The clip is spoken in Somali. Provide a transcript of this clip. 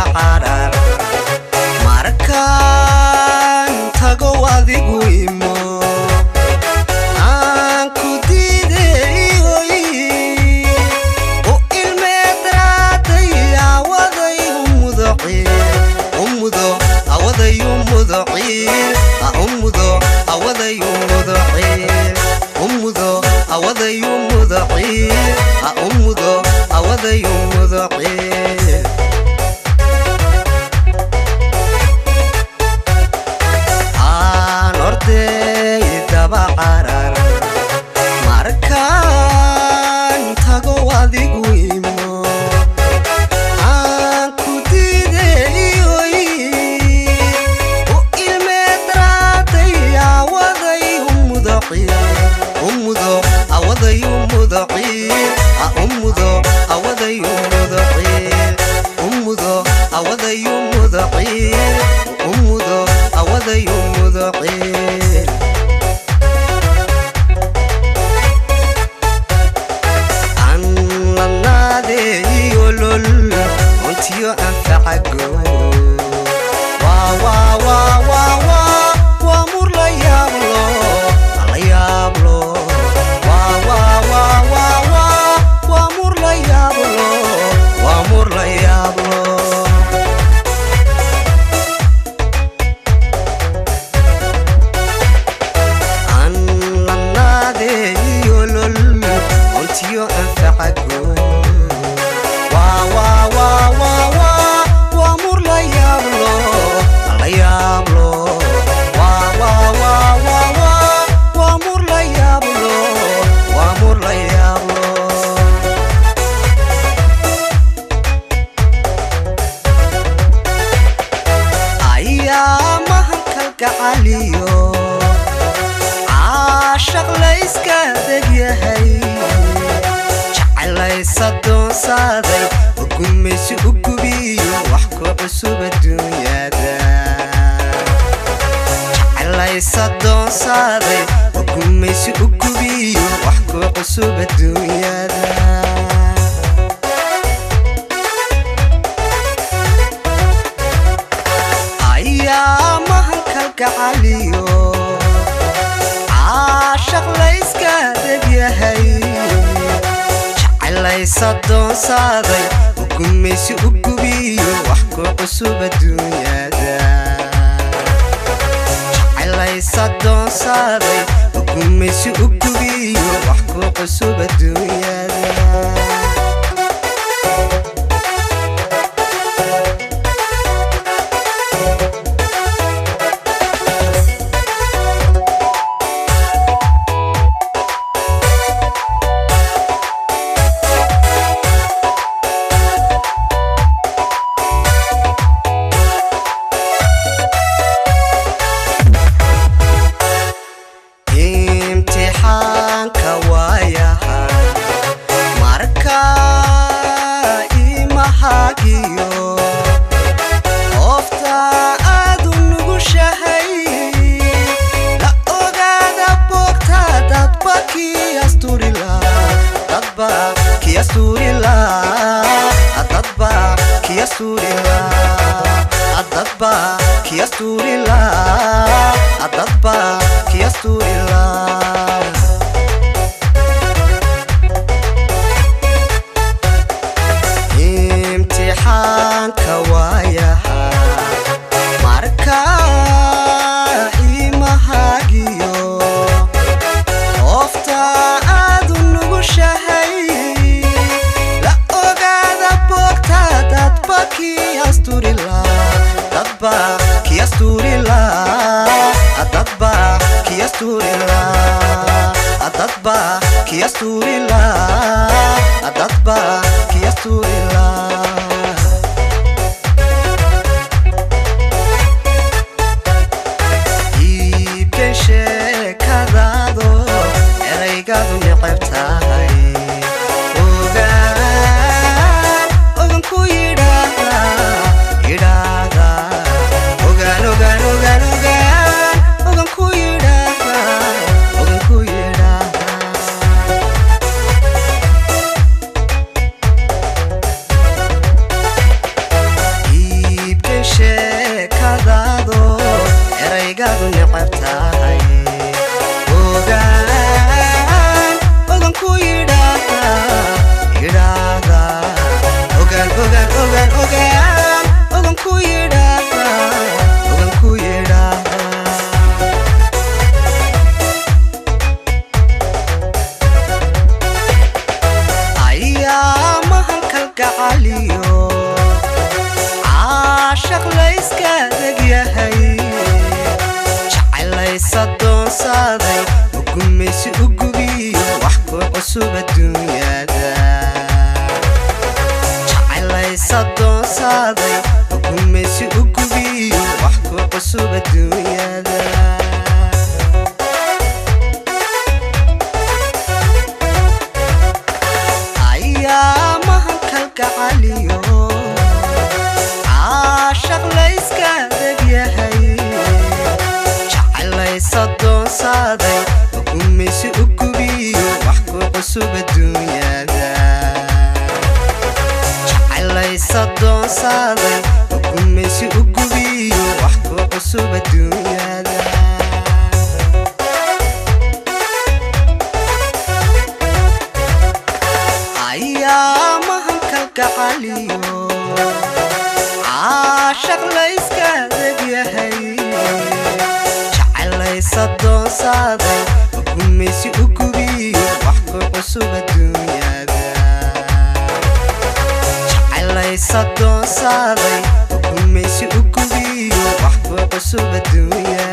daba carar markaan tago adigu imo aan ku diiday u ilmeedraaday awaday umudoci umudo awaday umudoci umudo awaday umudoci umudo awaday umudoci umudo awaday umudoci aan orday daba carar markaan tago adigu imo aan ku diiday u ilmeedraaday awaday umudoci umudo awaday umudoci umudo awaday umudoci umudo awaday umudoci umudo awaday umudoci aan ladnaadeeyolol untiyo anfacago waa waa waa waa waa waa mur la yaablo la yaablo waa waa waa waa waa waa mur la yaablo waa mur la yaablo aan ladnaadeeyolol untiyo anfacago waa waa waa waa waa waa mur la yaablo la yaablo waa waa waa waa waa waa mur la yaablo waa mur la yaablo ayaa mahankalgacaliyo caashaq layska degyahay jecelaysa doonsaaday oo gumaysi u gubiyo wax ku cusub adduunyada jecelaysa doonsaaday oo gumaysi u gubiyo wax ku cusub adduunyada ayaa mahankalgacaliyo caashaq layska degyahay jecelaysa doonsaaday oo gumaysi u gubiyo wax ku cusub adduunyada jecelaysa doonsaaday oo gumaysi u gubiyo wax ku cusub adduunyada. Imtixaanka waayaha markaa imahagiyo qofta aad u nugushahay la ogaada boogta dadba kiasturila dadba kiasturila dadba kiasturila dadba kiasturila dadba kiasturila. Imtixaanka waayaha markaa imahagiyo qofta aad u nugushahay la ogaada boogta dadba kiasturila dadba kiasturila dadba kiasturila dadba kiasturila dadba kiasturila. Iibkan sheekadaado eraygadu neceb tahay ogaan ogan ku yidhaahdaa yidhaahdaa ogaan ogaan ogaan ogaan ogan ku yidhaahdaa ogan ku yidhaahdaa. Caashaq layska adegyahay, jecelaysa doonsaaday, ugumaysi u gubiyo wax ku cusub adduunyada. Jecelaysa doonsaaday, ugumaysi u gubiyo wax ku cusub adduunyada. Ayaamahan kalgacaliyo caashaq layska adegyahay, jecelaysa doonsaaday, ugumaysi u gubiyo wax ku cusub adduunyada. Jecelaysa doonsaaday, ugumaysi u gubiyo wax ku cusub adduunyada. Ayaamahan kalgacaliyo caashaq layska adegyahay, jecelaysa doonsaaday, ugumaysi u gubiyo wax ku cusub adduunyada. Jecelaysa doonsaaday, ugumaysi u gubiyo wax ku cusub adduunyada.